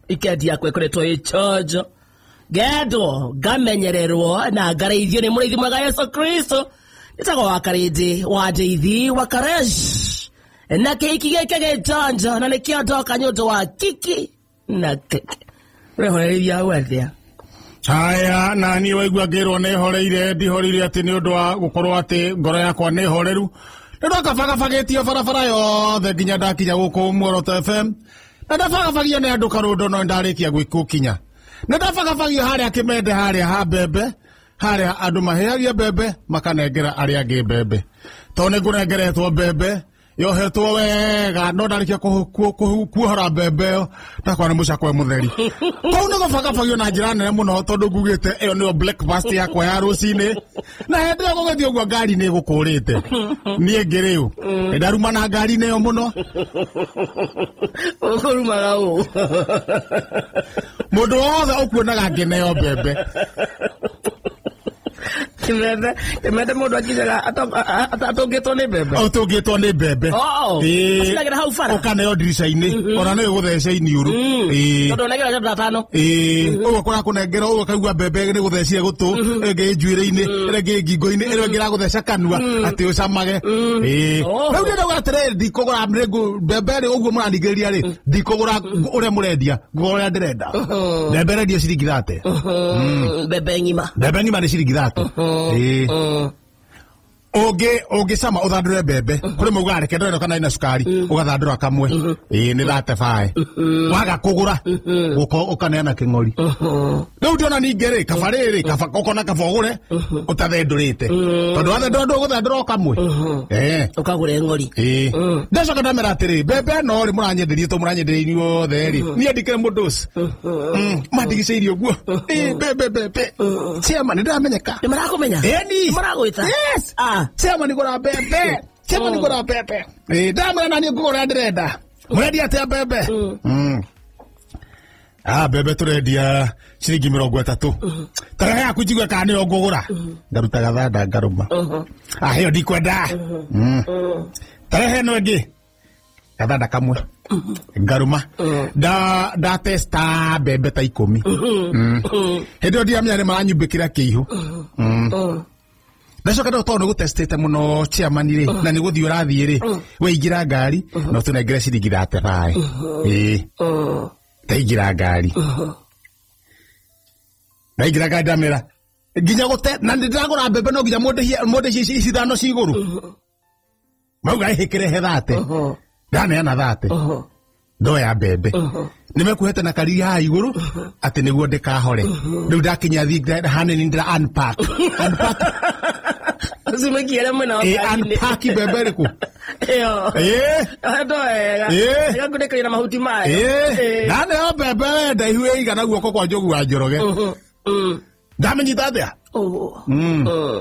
Ikendi yakwa ĩkoretwo ĩ chonjo, ngendwo, ngamenyererwo na ngareithio nĩ mũrĩithi mwega Yesu Kristo. Nĩtagwo wa Karĩndĩ wa Ndeithi wa Karesh, na kĩhiki gĩkĩ gĩchonjo, na nĩkĩo ndoka nĩ ũndũ wa kiki na keke. Ũrehoreria hau atĩa? Haya, na niĩ waigua ngĩrwo nĩ horeire, ndihoreire atĩ nĩ ũndũ wa gũkorwo atĩ ngoro yakwa nĩ horeru, nĩ ndakabagabagĩtio barabara yothe nginya ndakinya gũkũ Muoroto FM, na ndabagabagio nĩ andũ karũndo, no ndarĩkia gũkinya nĩ ndabagabagio harĩa kĩmende, harĩa ha mbembe, harĩa andũ mahĩhagia mbembe makanengera arĩa angĩ mbembe, tondũ nĩ ngũnengeretwo mbembe yohetwo wega, no ndarĩkia kuohora mbembe ĩyo ndakora nĩ mũcakwe mũtheri. Kũu nĩ gũbagabagio na njĩra nene mũno, tondũ ngugĩte ĩyo nĩyo breakfast yakwa ya rũcinĩ, na hĩndĩ ĩyo gũgĩthiĩ ũguo ngari nĩ ĩgũkũrĩte. Niĩ ngĩrĩu nĩ ndaruma na ngari-inĩ ĩyo mũno. Ũkũrumaga ũ? Mũndũ wothe ũkuonaga ngĩneo mbembe. Kĩmende, kĩmende, mũndũ akinyaga atũngĩtwo nĩ mbembe. Ũtũngĩtwo nĩ mbembe. Oh, Ĩĩ. acinagĩra hau bara. Ũkaneo ndirica-inĩ, ona no ĩgũthece iniũrũ. Ĩĩ. Tondũ onagĩra andũ atano. Ĩĩ, ũguo kũrakũnengera ũguo kaigua mbembe nĩ gũthecire gũtũ, ĩngĩ ĩ njuĩrĩ-inĩ, ĩrĩa ĩngĩ ĩ ngingo-inĩ, ĩrĩa ĩngĩ ĩragũtheca kanua atĩ ũcamage. Ĩĩ. Oh. Rĩu ndĩrauga atĩrĩrĩ, ndikũgũra mbembe rĩ ũguo mũraningĩrĩria rĩ, ndikũgũra ũrĩa mũrendia, ngũgũra ũrĩa ndĩrenda. Mbembe ĩrendio ciringi 30. Mbembe ng'ima. Mbembe ng'ima nĩ ciringi 30. Ĩĩ. Ũngĩcama ũthandũre mbembe, kũrĩ maugaga reke ndore kana ĩna cukari, ũgathandũra kamwe, ĩĩ, nĩ 35. Waga kũgũra ũka ũkaneana kĩng'ori. Rĩu ndĩona ningĩ rĩ, kaba rĩrĩ kaba ũkona kaba ũgũre ũtathendũrĩte, tondũ wathendũra ndũgũthendũra o kamwe. Eh. Ũkagũra ng'ori. Ĩĩ, ndacoka ndamera atĩrĩ, mbembe ĩno rĩ mũranyenderie, to mũranyenderia inyuothe rĩ, niĩ ndikĩrĩ mũndũ ũcio mandigicĩirie ũguo. Ĩĩ, mbembe, mbembe, ciama nĩ ndĩramenyeka. Nĩ marakũmenya? Ĩni. Nĩ maragwĩta? Yes. Ah. Ciama nĩ gũra mbembe, ciama nĩ gũra mbembe. Ĩĩ, ndamera na niĩ ngũgũra ndĩrenda. Mũrendia atĩa mbembe? Ah, mbembe tũrendia ciringi 30. Tarehe yaku njigue kana nĩyo ngũgũra. Ngaruta gathanda ngarũma. Ah, ĩyo ndikwenda. Tarehe ĩno ĩngĩ, gathanda kamwe ngarũma. Nda testa mbembe ta 10. Hĩndĩ ĩyo ndiramenya nĩ maranyumbĩkĩra kĩihũ. Ndacoka ndo tondũ nĩ gũtestĩte mũno chairman rĩ, na nĩ gũthiĩ ũrathiĩ rĩ, weingĩra ngari na ũtũnengere ciringi 35. Ĩĩ, ndaingĩra ngari, ndaingĩra ngari, ndamera nginya gũte na nĩ ndĩragũra mbembe, no nginya mũndĩhie ici ithano ci igũrũ. Mauga ĩhĩkĩre 30. Ndaneana 30, ndoya mbembe, nĩ mekuhete na kariri haha igũrũ atĩ nĩguo ndĩkahore. Rĩu ndakinya hanini ndĩra unpack, unpack. Ũcimekie mwena wa Ĩ, ngari-inĩ. Unpack mbembe ĩrĩkũ? Ĩyo. Ĩ. Ndo wega. Ĩ. Ĩgakunĩkĩrio na mahuti mayo. Ĩ, Ĩ. ndaneo mbembe we ndaihu ĩigana guoko kwa Njogu wa Njoroge. Ndamenyita atĩa? Oh.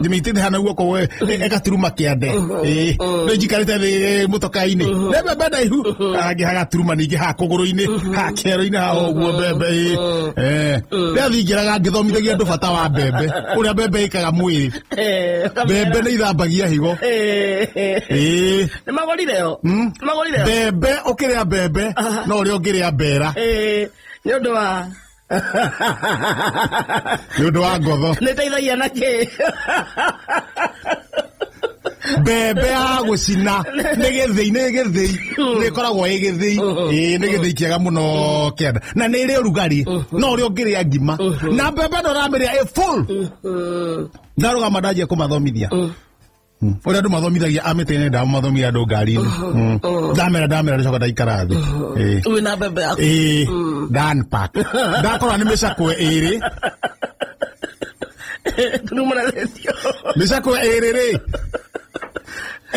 Ndĩmĩitĩte hana guoko we ĩgaturuma kĩande. Ĩ, rĩu njikarĩte thĩ mũtoka-inĩ nĩ mbembe ndaihu, hangĩ hagaturuma, ningĩ haha kũgũrũ-inĩ, haha kĩero-inĩ, haha ũguo mbembe. Ĩ. Eh. Rĩrĩa thingĩraga ngĩthomithagia andũ bata wa mbembe, ũrĩa mbembe ĩkaga mwĩrĩ. Eh, ũkamera. Mbembe nĩ ithambagia higo. Eh. Ĩ. Nĩ magũrire yo? Nĩ magũrire yo? Mbembe, ũkĩrĩa mbembe no ũrĩa ũngĩrĩa mbera. Ĩ, nĩ ũndũ wa Nĩ ũndũ wa ngotho. Nĩ ĩteithagia na kĩ? Mbembe ya gũcina nĩ gĩthĩi, nĩ gĩthĩi, nĩ ĩkoragwo ĩ gĩthĩi. Ĩĩ, nĩ gĩthĩi kĩega mũno kĩanda, na nĩ ĩrĩ ũrugarĩ no ũrĩa ũngĩrĩa ngima, na mbembe ĩno ũramĩrĩa ĩ full. Ndarũgama ndanjia kũmathomithia ũrĩa andũ mathomithagia amĩtĩ-inĩ, ndamathomithia andũ ngari-inĩ. Ndamera, ndamera, ndacoka ndaikara thĩ. Ĩĩ. Wĩna mbembe yaku. Ĩĩ, ndanpack, ndakora nĩ mĩcakwe ĩrĩ. Turuma na redio. Mĩcakwe ĩrĩ rĩ,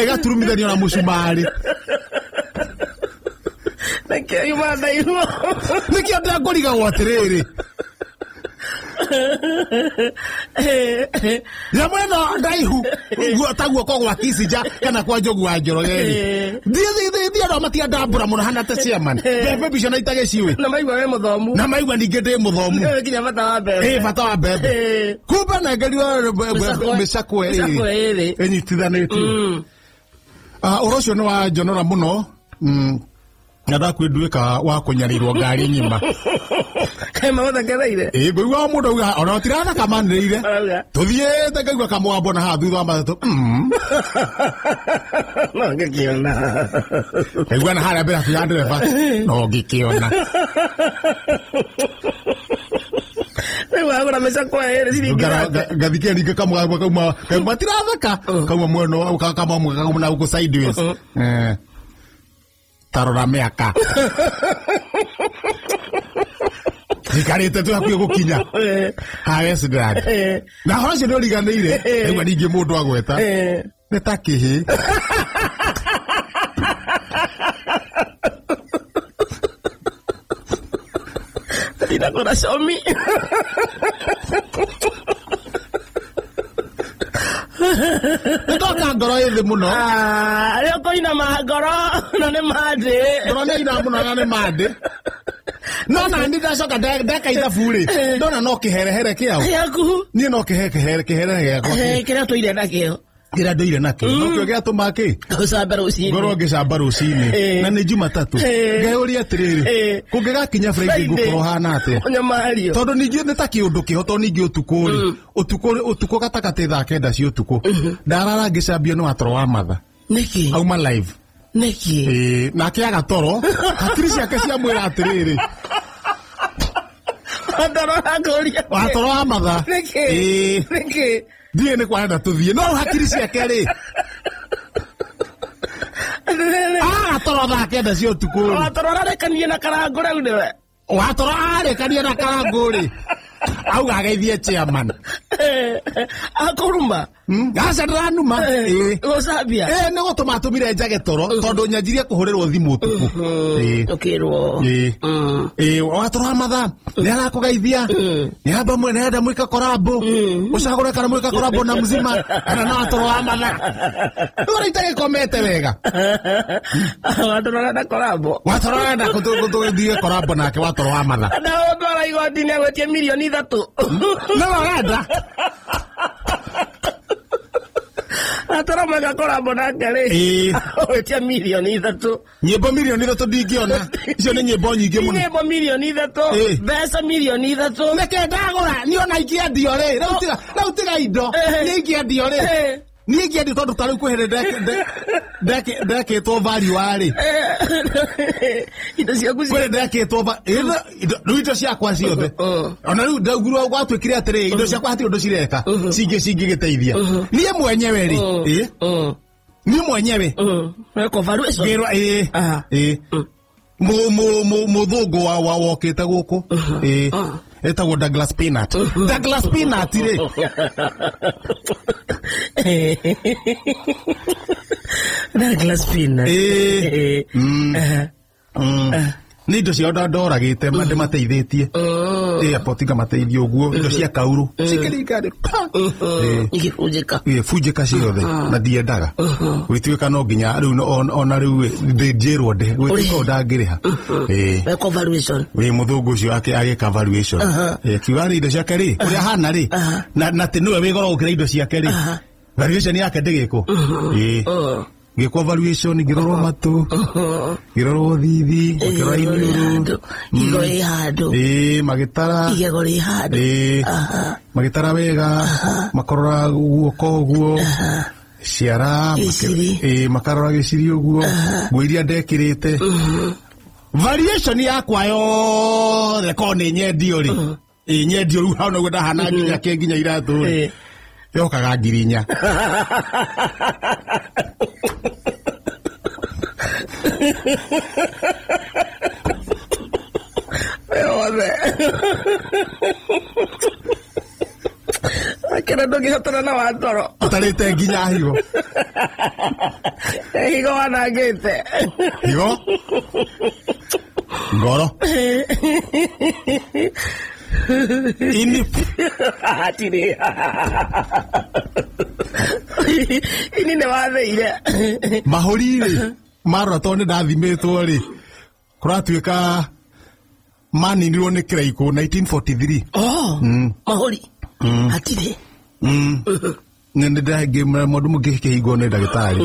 ĩgaturumithanio na mũcumarĩ. Nakĩo yuma ndaihu. Nĩkĩo ndakũrigagwo atĩrĩrĩ, nyamũ ĩno ndaihu ta guoko gwa Kissinger kana kwa Njogu wa Njoroge rĩ, thiĩ andũ matiandambũra mũno hana ta chairman, mbembe mbicio na itage ciũĩ. Na maigua wĩ mũthomu. Na maigua ningĩ ndĩ mũthomu. Nĩwe nginya bata wa mbembe. Ĩ, bata wa mbembe. Kumbe nengerio Mĩcakwe. mĩcakwe Mĩcakwe ĩrĩ. ĩrĩ ĩnyitithanĩtio. Ah, ũhoro ũcio nĩ wa njonora mũno. Na ndakwä wa kũnyarirwo ngari ng'ima. Kaĩ magũthekereire? Ĩ ngũigua o mũndũ auga ona tirathaka manĩrĩire. Arauga. Tũthiĩte ngaigua kamũgambo na haha thutha wa matatũ. No ngĩkĩona. Ngaigua na harĩa mbere ya ndereba no ngĩkĩona. Rĩu wagũra mĩcakwe ĩrĩ ciringi thate. Ngathikĩrĩria ningĩ kamũgambo kauma kauma tirathaka kauma mwena kauma kauma na gũkũ sideways. Tarora mĩaka. Njikarĩte tu hakuhĩ gũkinya haha Westland. Na horo ũcio nĩ ũriganĩire rĩu ningĩ mũndũ agweta nĩ ta kĩhĩ. Ndinakũra comi. Nĩ ndoka ngoro ĩ thĩ mũno. Rĩo kũinama ngoro na nĩ mandĩ. Ngoro nĩ ina mũno na nĩ mandĩ. No na nĩ ndacoka ndeka ithabu rĩ ndona no kĩherehere kĩao. Gĩaku. Niĩ no kĩherehere gĩakwa. Kĩrĩa ũtũire nakĩo. Kĩrĩa ndũire nakĩo. No kĩo gĩatũma kĩ? Gũcamba rũcinĩ. Ngorwo ngĩcamba rũcinĩ. Na nĩ Jumatatũ. Ngeyũria atĩrĩrĩ, kũngĩgakinya Friday ngũkorwo hana atĩa? Ũnyamario. Tondũ ningĩ nĩ ta kĩũndũ kĩho tondũ ningĩ ũtukũ rĩ, ũtukũ gatagatĩ thaa kenda cia ũtukũ ndarara ngĩcambio nĩ watoro wa matha. Nĩkĩ? Auma live. Nĩkĩ? Nake agatoro hakiri ciake ciamwĩra atĩrĩrĩ. Watoro akũria. Watoro wa matha. Nĩkĩ? Nĩkĩ? Ndiĩ nĩ kwarenda tũthiĩ no hakiri ciake rĩ. Agatoro thaa kenda cia ũtukũ rĩ. Watoro ararekania na karangũ rĩu nĩwe. Watoro arekania na karangũ rĩ. Auga ageithie chairman. Akũruma. Aca ndĩranuma. Gũcambia. Nĩ gũtũma atũmire njage toro tondũ nyanjirie kũhũrĩrwo thimũ ũtukũ. Ũkĩrwo. Watoro wa matha nĩ arakũgeithia. Nĩ amba nĩarenda mwĩka korambo. Ũcagũre kana mwĩka korambo na mzima kana na watoro wa matha. Rĩu itagĩkomete wega. Watoro arenda korambo. Watoro arenda tũthiĩ korambo nake watoro wa matha. Na ũndwara igoti-inĩ agwetie mirioni 3. No arenda. Atoro mwega korambo nake rĩ. Agwetie mirioni 3. Nyĩmbo mirioni 3 ndingĩona. Icio nĩ nyĩmbo nyingĩ mũno. Nyĩmbo mirioni 3. Mbeca mirioni 3. Nĩkĩ ndagũra? Niĩ ona ingĩendio rĩ. Rĩu tiga indo. Niĩ ingĩendio rĩ. Niĩ ingĩendio tondũ ta rĩu kwĩ hĩndĩ ndekĩtwo value rĩ. Indo ciaku kwĩ ndekĩtwo rĩu indo ciakwa ciothe. Ona rĩu ndaugirwo gwatuĩkire atĩrĩ indo ciakwa hatirĩ ũndũ cireka. Cingĩgĩteithia. Niĩ mwenyewe rĩ. Niĩ mwenyewe. Wekwo valuation. Ngĩrwo Mũthũngũ wokĩte gũkũ. Etagwo Douglas Peanut. Douglas Peanut rĩ. Douglas Peanut. Nĩ indo ciao ndoragĩte ndĩmateithĩtie. Airport ngamateithia ũguo indo cia kaurũ. Cikĩringa rĩ. Igĩbunjĩka. Igĩbunjĩka ciothe na ndiendaga. Gwĩtuĩka no nginya rĩu ona rĩu njĩrwo ndĩhe. Gwĩtuĩka ũũ ndangĩrĩha. Wekwo valuation. Wĩ mũthũngũ ũcio agĩka valuation. Akiuga rĩ indo ciake rĩ ũrĩa ahana rĩ na atĩ nĩwe wĩ goro gũkĩra indo ciake rĩ. Valuation yake ndĩgĩkwo. Ngĩkwo valuation ngĩrorwo matũ ngĩrorwo thithi ngĩrorwo iniũrũ Igo ĩ handũ. Magĩtara. Igego rĩ handũ. Magĩtara wega makarora guoko ũguo ciara makarora gĩciri ũguo nguo iria ndekĩrĩte. Variation yakwa yothe korwo nĩ nyendio rĩ. Nyendio rĩu hau nĩguo ndahana nginya kĩ nginya iratũ rĩ. Yokaga 4,000. Wothe. Akĩra ndũngĩhotana na watoro. Ũtarĩte nginya higo. Higo wanangĩte. Higo? Ngoro. Ini. Hatirĩ. Ini nĩ wathĩire. Mahũri rĩ marora tondũ nĩ ndathimĩtwo rĩ kũratuĩka maninirwo nĩ kĩraikũ 1943. Mahũri. Hatirĩ. Nĩ mũndũ mũngĩkĩhingwo nĩ ndagĩtarĩ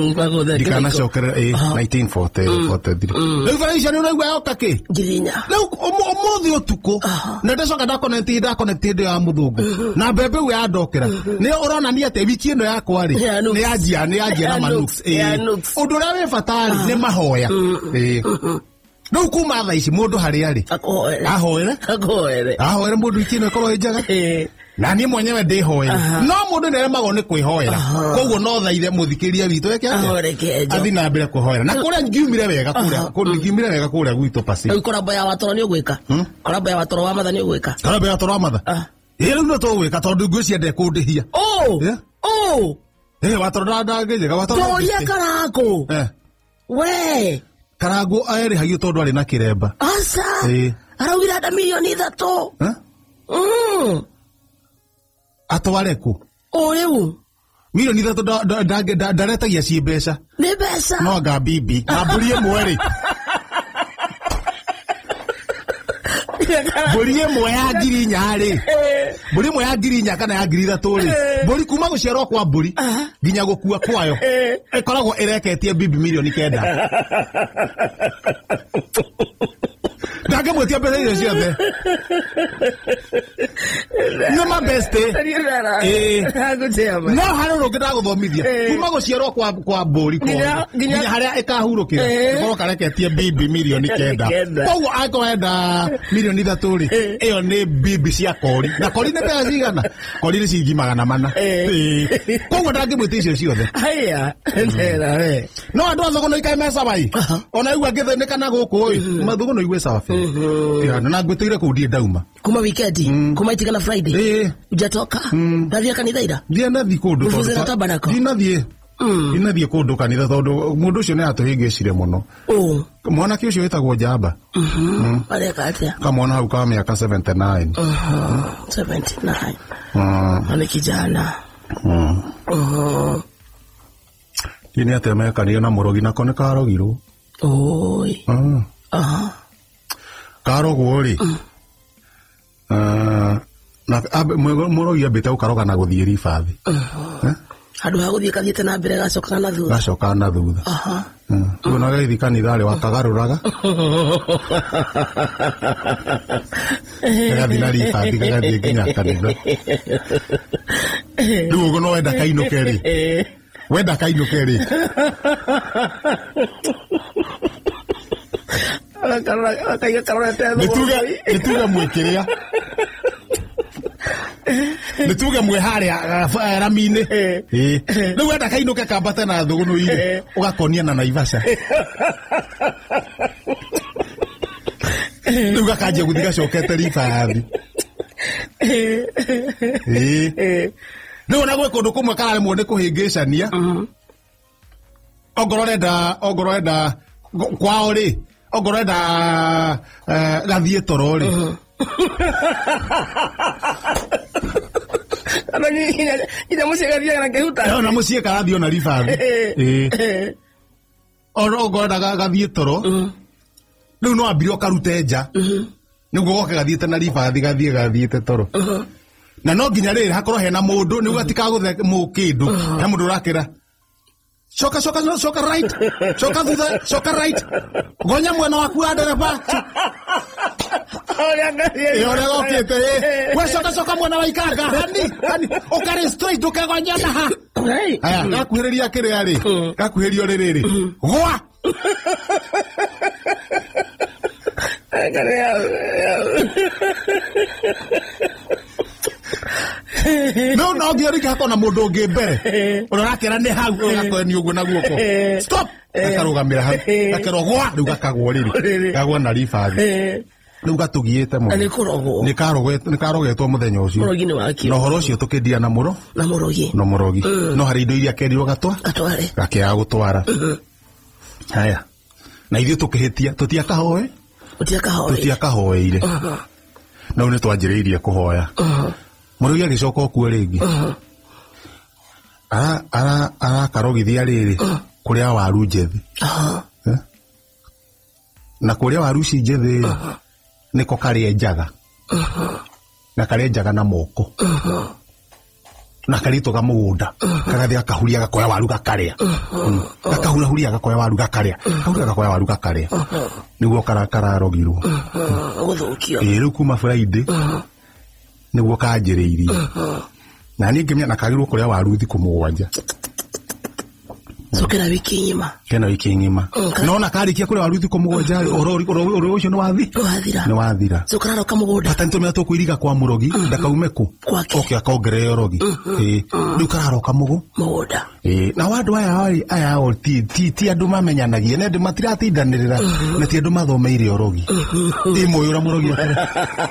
ndikanacokerera 1943 rĩu bara icio nĩ ũraigua yoka kĩ ngiri 4 rĩu ũmũthĩ ũtukũ na ndacoka ndakoneti hĩndĩ ya mũthũngũ na mbembe ĩyo yandokera nĩ ũronania atĩ wiki ĩno yakwa rĩ nĩ yanjia na manux ũndũ ũrĩa wĩ bata rĩ nĩ mahoya rĩu kuma thaa ici mũndũ harĩa rĩ ahoere mũndũ wiki ĩno ĩkorwo ĩ njega na niĩ mwenyewe ndĩhoere no mũndũ nĩaremagwo nĩ kwĩhoera koguo no thaithe mũthikĩria witũ eke atĩa athi na mbere kwĩhoera na kũrĩa ngiumire wega kũrĩa ngiumire wega kũrĩa gwitũ pasi rĩu korabo ya watoro nĩ ũgwĩka korabo ya watoro wa matha nĩ ũgwĩka korabo ya watoro wa matha ĩ rĩu no tũgwĩka tondũ ngwĩciria ndekũndĩhia watoro ndangĩnjĩka watoro tũria Karangũ we Karangũ erĩhagio tondũ arĩ na kĩremba aca araugire anda mirioni 3 atware ku o rĩu mirioni 3 ndaretagia ci mbeca nĩ mbeca no anga bibi na mbũri ĩmwe rĩ mbũri ĩmwe ya 4,000 rĩ mbũri ĩmwe ya 4,000 kana ya 3,000 rĩ mbũri kuma gũciarwo kwa mbũri nginya gũkua kwayo ĩkoragwo ĩreketie bibi mirioni 9 ndangĩmwĩtia mbeca icio ciothe nĩ mabeste no harĩ ũndũ ũngĩ ndagũthomithia kuma gũciarwo kwa mbũri nginya harĩa ĩkahurũkĩra ĩkorwo kareketie bibi mirioni 9 koguo angĩkorwo enda mirioni 3 rĩ ĩyo nĩ bibi cia kori na kori nĩ mbeca cigana kori nĩ ciringi 400 koguo ndangĩmwĩtia icio ciothe no andũ a thũgũnũ ikae me cawai ona igua ngĩthĩnĩka na gũkũ ĩ mathũgũnũ igue sawa biũ na ngwĩtĩire kũu ndiĩ ndauma kuma wikendi kuma itigana Friday ujatoka ndathiĩ kanitha ira ndianathiĩ kũndũ ndinathiĩ kũndũ kanitha tondũ mũndũ ũcio nĩ atũhĩngĩcire mũno mwanake ũcio wĩtagwo Njamba areka atĩa kamwana hau ka mĩaka 79 79 nĩ kijana ndiĩ nĩ atĩa mekanire na mũrogi nako nĩ karogirwo karogwo rĩ mũrogi ambĩte gũkaroga na gũthiĩ ribathi handũ ha gũthiĩ kathiĩte na mbere gacokaga na thutha gacokaga na thutha rĩu ona gagĩthiĩ kanitha rĩ wakagarũraga gagathiĩ na ribathi gagathiĩ nginya kanitha rĩu ũguo no wenda kainũke rĩ wenda kainũke rĩ nĩ tuge mwĩkĩrĩa nĩ tuge mwĩ harĩa rami-inĩ rĩu wenda kainũke kambate na thũgũnũ irĩ ũgakonia na Naivasha rĩu gakanjia gũthiĩ gacokete ribathi rĩu ona gwĩ kũndũ kũmwe kararemwo nĩ kũhĩngĩcania ongorwo ũrenda kwao rĩ ongorwo ũrenda gathiĩ toro rĩ nginya mũciĩ gathiaga na kĩhuta na mũciĩ karathiĩ ona ribathi ongorwo ũrenda gathiĩ toro rĩu no ambire ũkarute nja nĩguo goke gathiĩte na ribathi gathiĩ gathiĩte toro na no nginya rĩrĩ hakorwo hena mũndũ nĩguo gatikagũthe kĩndũ he mũndũ ũrakĩra coka coka coka right coka thutha coka right gonya mwena waku wa ndereba ũrĩa gokĩte we coka coka mwena wa ikanga hani hani ũkarĩ straight ũkegonya na ha aya gakuhĩrĩria kĩrĩa rĩ gakuhĩrĩrio rĩrĩ rĩ gwa no no nginya rĩngĩ hakorwo na mũndũ ũngĩ mbere ũrĩa ũrakĩra nĩ hau ũgakonia ũguo na guoko stop gakarũgamĩra hau gakerwo gwa rĩu gakagwo rĩrĩ gagwa na ribathi rĩu gatũgiĩte mũno nĩ karogetwo mũthenya ũcio na ũhoro ũcio tũkĩndia na mũro na mũrogi no harĩ indo iria kerirwo gatwa gakĩaga gũtwara haya na ithuĩ tũkĩhĩtia tũtiakahoe tũtiakahoeire na rĩu nĩ twanjĩrĩirie kũhoya mũrogi agĩcoka okuo rĩngĩ arakarogithia rĩrĩ kũrĩa waru njĩthĩ na kũrĩa waru ici njĩthĩ nĩko karĩenjaga na karĩenjaga na moko. Na karĩtwo ga mũgũnda kagathiĩ gakahuria gakoya waru gakarĩa. Gakahurahuria gakoya waru gakarĩa, kahuria gakoya waru gakarĩa, nĩguo kararogirwo. Gũthũkio. Ĩĩ, rĩu kuma Friday nĩguo kanjĩrĩirie na niĩ ngĩmenya na kagĩrĩirwo kũrĩa waru thikũ 7. Cokera wiki ng'ima. Kena wiki ng'ima. No na karĩkia kũrĩa waru thikũ 7 ũhoro ũcio nĩ wathi Wathira. Nĩ wathira. Cokera roka mũgũnda. Bata nĩtũmenya tũkũiriga kwa mũrogi ndakaume kũ. Kwake. Oke akongerere ũrogi. Ĩĩ, rĩu kararoka mũgũnda. Ĩĩ, na andũ aya aya o ti andũ mamenyanagia, nĩ andũ matiratindanĩrĩra, na ti andũ mathomeire ũrogi. Ndĩ mũĩ ũrĩa mũrogi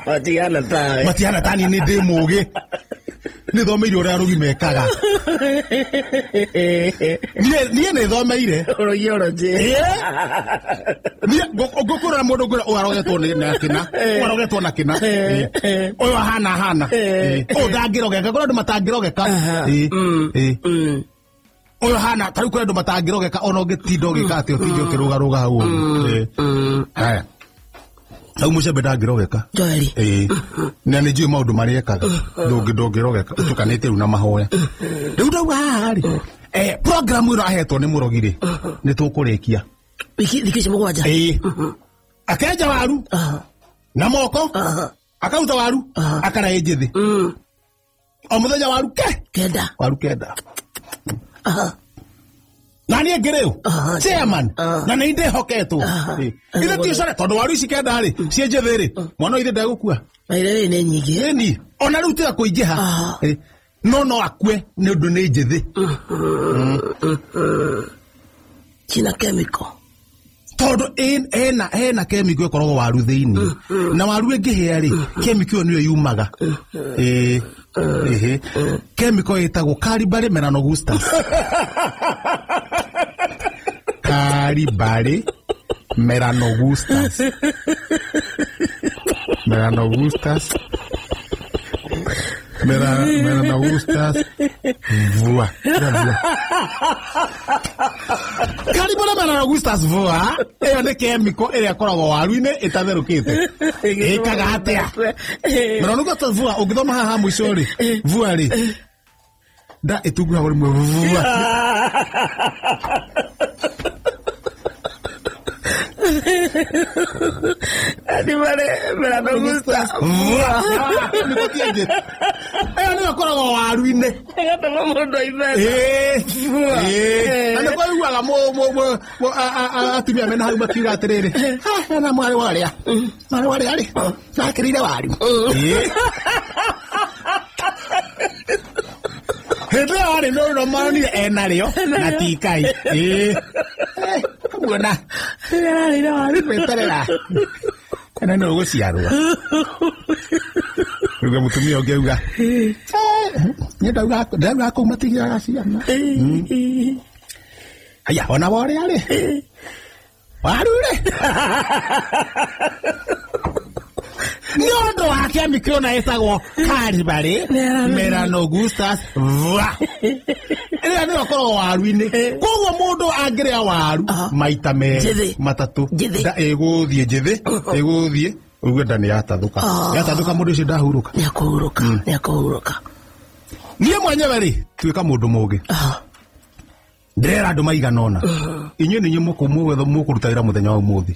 Matigana tawe. Matiana tani nĩ ndĩ mũgĩ. Nĩ thomeire ũrĩa arogi mekaga. Niĩ nĩ thomeire. Ũrogi ũrogi. Niĩ ngũkũrora mũndũ ngwĩra ũyũ arogetwo na kĩna, ũyũ arogetwo na kĩna. Ũyũ ahana hana. Ũyũ ndangĩrogeka, kũrĩ andũ matangĩrogeka. Ũyũ hana, ta rĩu kũrĩ andũ matangĩrogeka ona ũngĩtinda ũgĩka atĩa ũtinde ũkĩrũgarũga hau ũguo. Haya. Hau mũcembe ndangĩrogeka. Joeli. Ĩĩ. Na nĩ njũĩ maũndũ marĩa ekaga. Ndũngĩrogeka ũtukanĩte rĩu na mahoya. Rĩu ndauga haha rĩ, program ĩno ahetwo nĩ mũrogi rĩ, nĩ tũkũrĩkia. Wiki thikũ ici 7. Ĩĩ. Akenja waru na moko, akaruta waru, akaraĩ njĩthĩ. O mũthenya waru ke? 9. Waru 9. Na niĩ ngĩrĩ ũ? Chairman. Na nĩ ndĩhoketwo. Ithe ti ũcore tondũ waru ici 9 rĩ, ciĩ njĩthĩ rĩ, mwana ithe ndegũkua. Maithe nĩ nyingĩ. Ĩni, ona rĩu tiga kũingĩha. No akue nĩ ũndũ nĩ njĩthĩ. Cina chemical. Tondũ hena chemical ĩkoragwo waru thĩinĩ. Na waru ĩngĩhĩa rĩ, chemical ĩyo nĩyo yumaga. Ĩĩ. Chemical ĩtagwo Calibari melanogustus. Calibari melanogustus. Melanogustus. Melanogustus. Vua. Calibari melanogustus vua. Ĩyo nĩ chemical ĩrĩa ĩkoragwo waru-inĩ ĩtatherũkĩte. Ĩkaga atĩa? Melanogustus vua ũngĩthoma haha mũico rĩ, vua rĩ, nda ĩtunguhaga rĩmwe vua. Animale melanogustus vua. Ĩyo nĩyo ĩkoragwo waru-inĩ. Ĩgatũma mũndũ aimbe. Ĩĩ. Na nĩkĩo ũiguaga atumia mena hau makiuga atĩrĩrĩ, ha, na mwarĩ wa ũrĩa. Mwarĩ wa ũrĩa rĩ, nakĩrĩire waru. Hĩndĩ ĩyo arĩ nĩ ũrĩa maronire enarĩo na ti Ngai. Ĩĩ. Kamuona. Ararĩire waru. Gweterera. Kana no gũciarwo. Uga mũtumia ũngĩ auga, niĩ ndauga kũu matigĩaga ciana. Aya, ona worĩa rĩ, waru rĩ. Nĩ ũndũ wa chemical na ĩtagwo Calibari melanogustus vua. Ĩrĩa nĩyo ĩkoragwo waru-inĩ. Koguo mũndũ angĩrĩa waru maita merĩ matatũ, nda ĩgũthiĩ njĩthĩ, ĩgũthiĩ ũguo nda nĩ yatathũka. Yatathũka mũndũ ũcio ndahurũka. Nĩakũhurũka, nĩakũhurũka. Niĩ mwenyewe rĩ, tuĩka mũndũ mũũgĩ. Ndĩrera andũ maigana ũna. Inyuĩ nĩ inyuĩ mũkũruta wĩra mũthenya wa ũmũthĩ.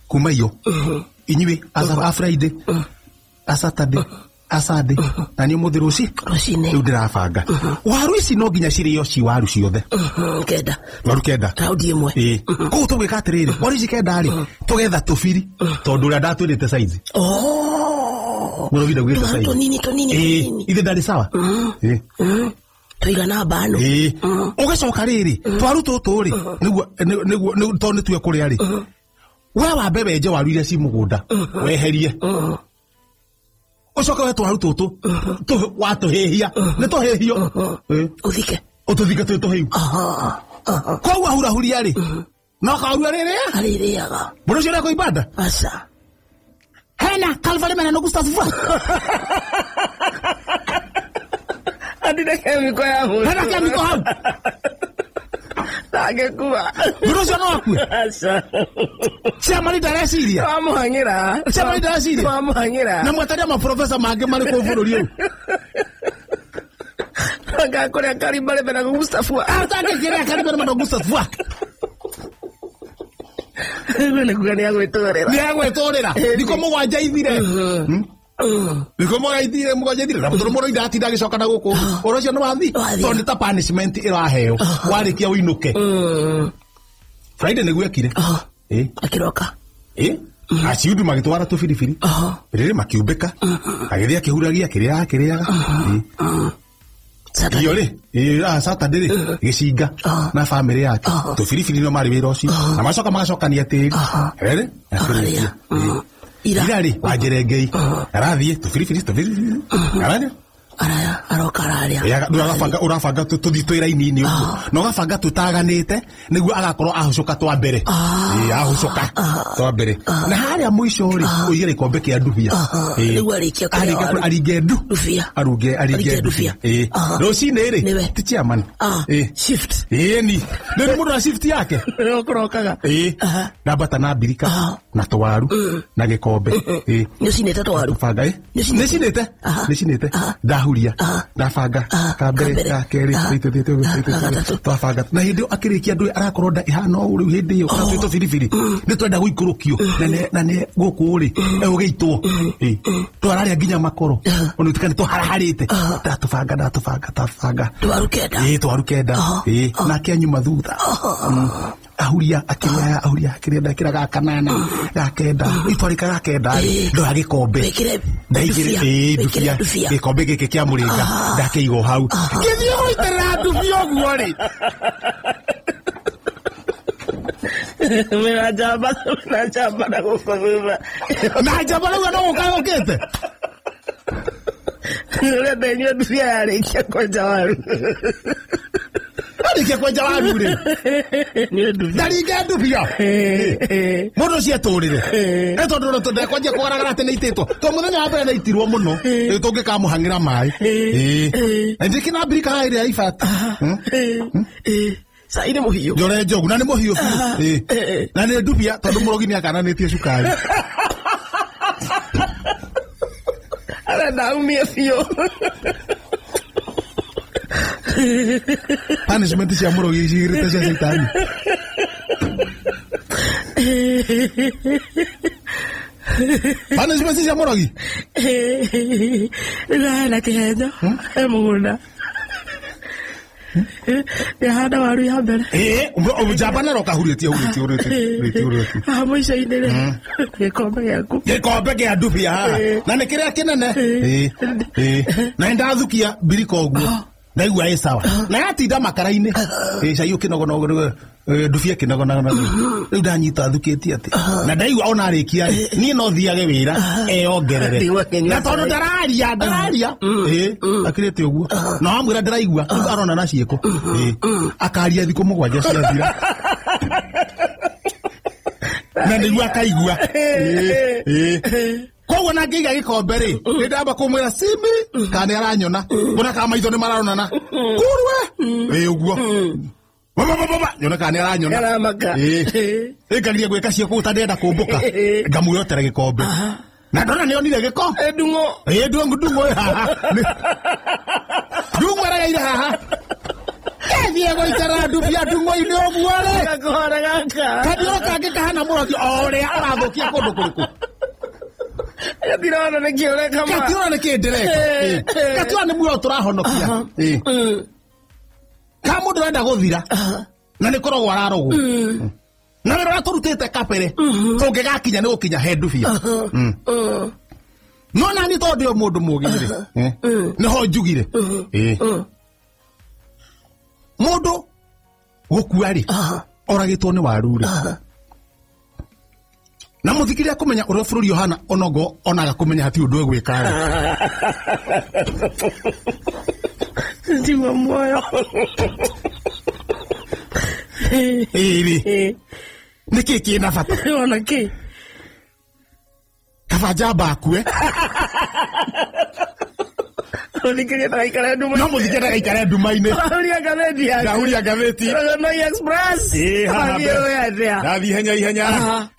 Kuma iyo. Inyuĩ a Friday, a Saturday, a Sunday, na nĩ ũmũthĩ rũcinĩ. Rĩu ndĩrabanga. Waru ici no nginya cirĩo ci waru ciothe. 9. Waru 9. Raundi ĩmwe. Ĩĩ. Koguo tũgwĩka atĩrĩrĩ, waru ici 9 rĩ, tũgetha tũbiri tondũ ũrĩa ndatwĩrĩte size. Mũrogi ndaugĩte size. Tũnini tũnini. Ĩĩ, ithe ndarĩ sawa. Ĩĩ. Tũigana mbano. Ĩĩ. Ũgĩcoka rĩrĩ, twaru tũtũ rĩ, nĩguo tondũ nĩtue kũrĩa rĩ. We wambe wenje waru iria ci mũgũnda, weherie. Ũcoke we twaru tũtũ, watũhĩhia, nĩ tũhĩhio. Ũthike. Ũtũthike twĩ tũhĩu. Koguo ahurahuria rĩ, no kaũrua rĩrĩa? Arĩrĩaga. Mũndũ ũcio ũrĩa ibanda? Aca. Hena Calvary melanogustus vua. Andire chemical ya mũndũ. Hena chemical hau. Ndangĩkua. Mũndũ ũcio no akue. Aca. Chairman ndareciria. Twamũhang'ĩra. Chairman ndareciria. Twamũhang'ĩra. Na mwetaria maprofesa mangĩ marĩ kũu bũrũri ũyũ. Ngakũrĩa karimbarebe na gustafua. Atangĩkĩrĩa karimbarebe na gustafua. Nĩ kuga nĩ agwĩtũrĩra. Nĩ agwĩtũrĩra. Thikũ mũgwanja ithire. Thikũ mũgwanja ithire. Na tondũ mũndũ ndatinda agĩcoka na gũkũ. Ũhoro ũcio nĩ wathi. Tondũ nĩ ta punishment ĩraheo. Warĩkia ũinũke. Friday nĩguo ekire. Akĩroka. Aciundu magĩtwara tũbiribiri. Rĩrĩ makiumbĩka. Agĩthiĩ akĩhuragia akĩrĩaga akĩrĩaga. Iyo rĩ, Saturday rĩ, gĩcinga na bamĩrĩ yake. Tũbiribiri no marĩ wĩra ũcio. Na macoka magacokania tĩri. Rĩrĩ, akĩrĩkia. Ira rĩ, wanjerengei. Arathiĩ tũbiribiri tũbiribiri. Arathiĩ. Araya, aroka araria. Ũrabanga tũthiĩ twĩ raini-inĩ ũguo. Na ũgabanga tũtaganĩte nĩguo agakorwo ahũcũka twa mbere. Ahũcũka twa mbere. Na harĩa mũico rĩ, ũige gĩkombe kĩa ndubia. Nĩguo arĩkie kũrĩa. Aringe ndu. Ndubia. Aruge aringe ndubia. Rũcinĩ rĩ, ti chairman. Shift. Ĩni. Nĩ mũndũ na shift yake. Ũkũrokaga. Ndambata na mbirika na tũwaru na gĩkombe. Nĩ ũcinĩte tũwaru? Nĩ cinĩte. Nĩ cinĩte. Ndahuria ndabanga kambere ka kerĩ twabanga na hĩndĩ ĩyo akĩrĩkia andũ arakorwo nda ĩhana ũũ rĩu hĩndĩ ĩyo twĩ tũbiribiri nĩ twenda gũikũrũkio na nĩ gũkũ rĩ egũgĩitwo twararĩa nginya makoro ona ũtuĩka nĩ tũharaharĩte ndatũbanga ndatũbanga ndatũbanga twaru kenda twaru kenda nake anyuma thutha ahuria akĩrĩa ahuria akĩrĩa ndakĩra ga kanana ga kenda itwarĩka ga kenda rĩ ndoya gĩkombe ndaigĩrĩ ndubia gĩkombe gĩkĩ kĩa mũrĩnga ndakĩiga o hau ngĩthiĩ gũitĩrĩra ndubia ũguo rĩ wĩna njamba wĩna njamba na gũkũ thutha na njamba rĩu no gũka yũkĩte ũrenda inyue ndubia yarĩkia kwenja waru arĩkia kwenja waru rĩ ndaringe ndubia mũndũ ũcio etũrĩre ĩ tondũ ndekwanjia kũgaragara atĩ nĩitĩtwo to mũthenya wa mbere nĩitirwo mũno rĩu tũngĩkamũhang'ĩra maĩ na ndĩkĩ mbirika haha ĩrĩa ibati cai nĩ mũhiũ njore njogu na nĩ mũhiũ biũ na nĩ ndubia tondũ mũrogi nĩakananĩtie cukari arenda aumie biũ. Punishment cia mũrogi cigĩrĩte cia caitani. Punishment cia mũrogi ndĩrahena kĩhenjo he mũgũnda ndĩrahanda waru ya mbere njamba naroka hurĩtie hurĩtie hurĩtie hurĩtie haha mũico-inĩ rĩ gĩkombe gĩaku gĩkombe kĩa ndubia haha na nĩ kĩrĩa kĩnene na nĩndathukia mbirika ũguo ndaigua ĩ sawa na yatinda makara-inĩ cai ũkĩnogonogo ndubia ĩkĩnogonogo rĩu ndanyita thukĩtie atĩ na ndaigua ona arĩkia rĩ niĩ no thiage wĩra eyongerere na tondũ ndararia ndararia akirĩte ũguo na wamwĩra ndĩraigua rĩu arona na ciĩko akaria thikũ mũgwanja ciathira na nĩguo akaigua koguo na ngĩiga gĩkombe rĩ nĩ ndamba kũmwĩra simi kana nĩ aranyona kuona kana maitho nĩ maronana kurwe ĩ ũguo baba nyona kana nĩ aranyona ĩngagiria gwĩka cio kũu ta ndĩrenda kũmbũka ngamwĩrotera gĩkombe na ndona nĩ onire gĩko ndung'o ndung'o ĩ haha ndung'o ĩregeire haha ĩthiĩ gũitĩrĩra ndubia ndung'o-inĩ ũguo rĩ kanioro kangĩ kahana mũrogi o ũrĩa arathũkia kũndũ kũrĩkũ gatirona nĩ kĩ ũreka ma gatirona nĩ kĩ ndĩreka gatirona nĩ muoyo tũrahonokia ka mũndũ ũrenda gũthira na nĩ kũrogwo ararogwo na wĩra ũrĩa tũrutĩte kabere tũngĩgakinya nĩ gũkinya he ndubia no nani tondũ ndĩ o mũndũ mũgĩ rĩ nĩho njugire mũndũ gũkua rĩ oragĩtwo nĩ waru rĩ na mũthikĩria kũmenya ũrĩa bũrũri ũhana onogo onaga kũmenya hatirĩ ũndũ egwĩka rĩ tiguo muoyo ĩrĩ nĩkĩ kĩna bata ona kĩ kaba njamba akue mũthikĩria ndagaikare nduma no mũthikĩria ndagaikare nduma-inĩ ndahuria ngathĩti yaku ndahuria ngathĩti Noi Express haha athiĩ ndathiĩ ihenya ihenya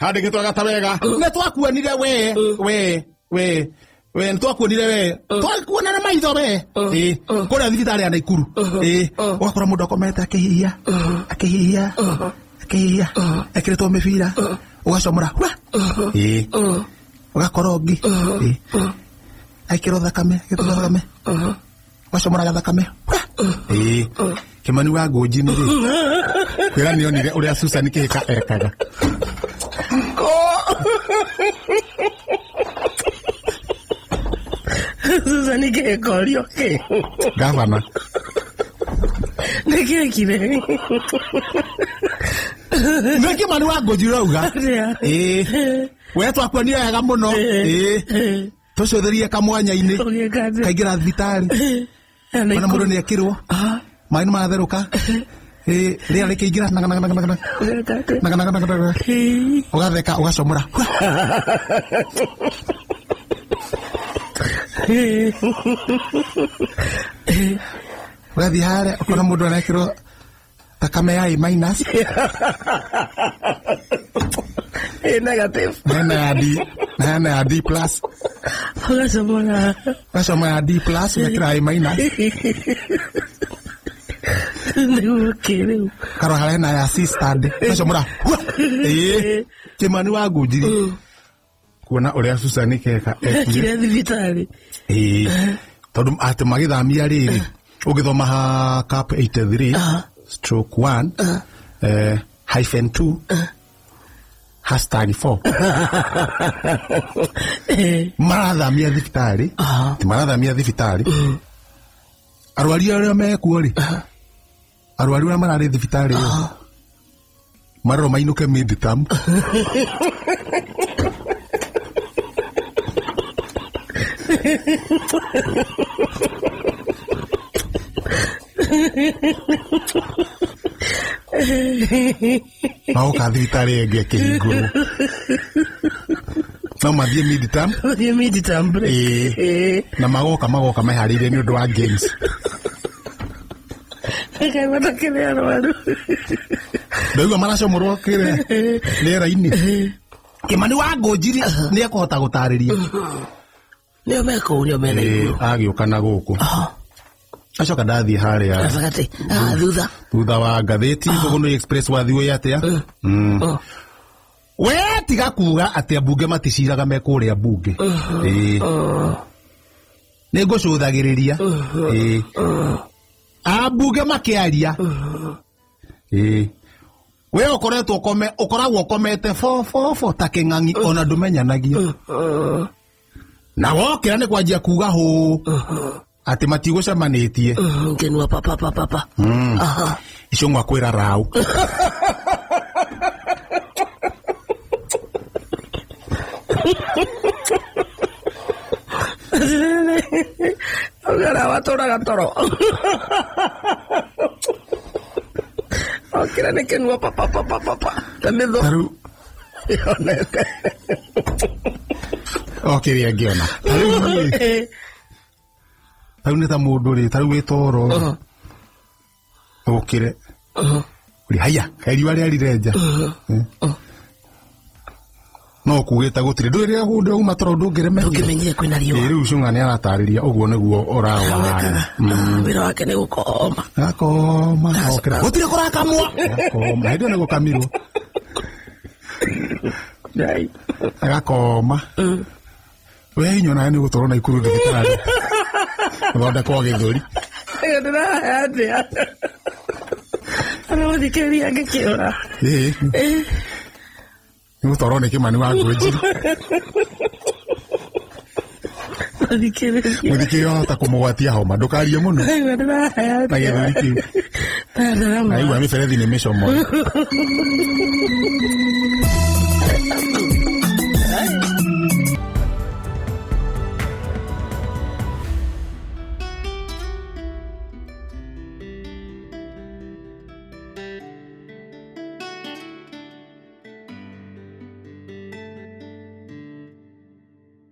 handĩkĩtwo gata wega nĩ twakuonire we we we we nĩ twakuonire we twakuonana maitho we. Ĩĩ, kũrĩa thibitarĩ ya Naikuru. Ĩĩ, ũgakora mũndũ akomete akĩhihia, akĩhihia, akĩhihia, ekĩrĩtwo mĩbira, ũgacomora hua. Ĩĩ, ũgakora ũngĩ. Ĩĩ, ekĩrwo thakame, ekĩrwo thakame, ũgacomoraga thakame hua. Ĩĩ, Kĩmani wa Ngũnji nĩ rĩ kwĩra nĩonire ũrĩa Susan Kĩhĩka ekaga. Susan Kĩhĩka kĩ? Gavana. Nĩ kĩekire? Nĩ Kĩmani wa Ngũnji ũrauga. Atĩa? Ĩĩ, we twakuonire wega mũno. Ĩĩ, tũcũthĩrie kamwanya-inĩ, Ũgĩka atĩa? kaingĩra thibitarĩ, ona mũndũ nĩ ekĩrwo maĩ nĩ maratherũka. Ĩĩ, rĩera rĩkĩingĩra naga naga naga naga Ũgĩka atĩa? naga naga naga naga, ũgatheka, ũgacomora hua. Ũgathiĩ harĩa ũkona mũndũ arekĩrwo thakame ya A minus. Ĩ negative. Na hena ya D, na hena ya D plus. Ũgacomora. Ũgacoma ya D plus, ũgekĩra A minus. Nĩguo kĩ rĩu? Karora harĩa hena ya C stand, ũgacomora hua. Ĩĩ, Kĩmani wa Ngũnji rĩ, kuona ũrĩa Susan Kĩhĩka ekire. Ekire thibitarĩ. Ĩĩ, tondũ atĩ magĩthamia rĩrĩ, ũngĩthoma ha cap 83 stroke 1 hyphen 2 hashtag 4, marathamia thibitarĩ, ti marathamia thibitarĩ, arwari arĩa mekuo rĩ, arwaru arĩa mararĩ thibitarĩ ĩyo marorwo mainũke midterm. Magoka thibitarĩ ĩngĩ ĩkĩhingũrwo, no mathiĩ midterm. Ũthiĩ midterm break. Ĩĩ. Na magoka meharĩirie nĩ ũndũ wa games. Kaĩ matakĩrĩ arwaru? Ndaigua maracomorwo kĩrĩa rĩera-inĩ. Kĩmani wa Ngũnji rĩ, nĩ ekũhota gũtarĩria. Nĩo me kũu, nĩo mena Ĩĩ, igũrũ. Agĩũka na gũkũ, acoka ndathiĩ harĩa Gatagatĩ. Ah, thutha. Thutha wa ngathĩti Thũgũnũ Express, wathiĩ atĩa? We tiga kuga atĩ ambunge maticiraga me kũrĩa mbunge. Ĩĩ, nĩ ngũcũthagĩrĩria. Ĩĩ, ambunge makĩaria. Ĩĩ, we ũkoretwo ũkome, ũkoragwo ũkomete bo ta kĩng'ang'i, ona ndũmenyanagia, na wokĩra nĩ kwanjia kuga hũ atĩ matigũcemanĩtie. Ngenua papa papa papa. Aha. Icio ngwakwĩra rau. Ũgara watũraga toro. Okĩra nĩ kĩnua papa papa papa. Ta mĩthũ. Tarĩu Yonete. O kĩrĩa ngĩona tarĩu rĩ, tarĩu nĩ ta mũndũ rĩ, tarĩu wĩ toro, ũkĩre ũrĩ haya, kaĩ riũa rĩarire nja. No kugĩte gũtirĩ, ndũĩ rĩrĩa ndĩrauma toro ndũngĩremeire. Ndũngĩmenyire kwĩna riũa. Ĩ, rĩu cũng'a nĩ aratarĩria ũguo nĩguo ũrawara. Wekaga. Wĩra wake nĩ gũkoma. Gakoma, okĩra gũtirĩ kũrakamwo, gakoma hĩndĩ ĩyo nĩ gũkamirwo. Ngai. Agakoma we hinya onawe nĩ gũtwarwo na ikuru thibitarĩ gũthondekwo gĩthũri. Ĩyo ndĩrahaya atĩa? Aramũthikĩrĩria ngĩkĩũra. Ĩĩ, nĩ gũtwarwo nĩ Kĩmani wa Ngũnji. Mũthikĩrĩria. Mũthikĩrĩria wahota kũmũgwatia homa, ndũkarie mũno. Ĩyo ndĩrahaya Na gĩthũri kĩu. Atĩa? Naigua mĩberethi nĩ mĩcomore.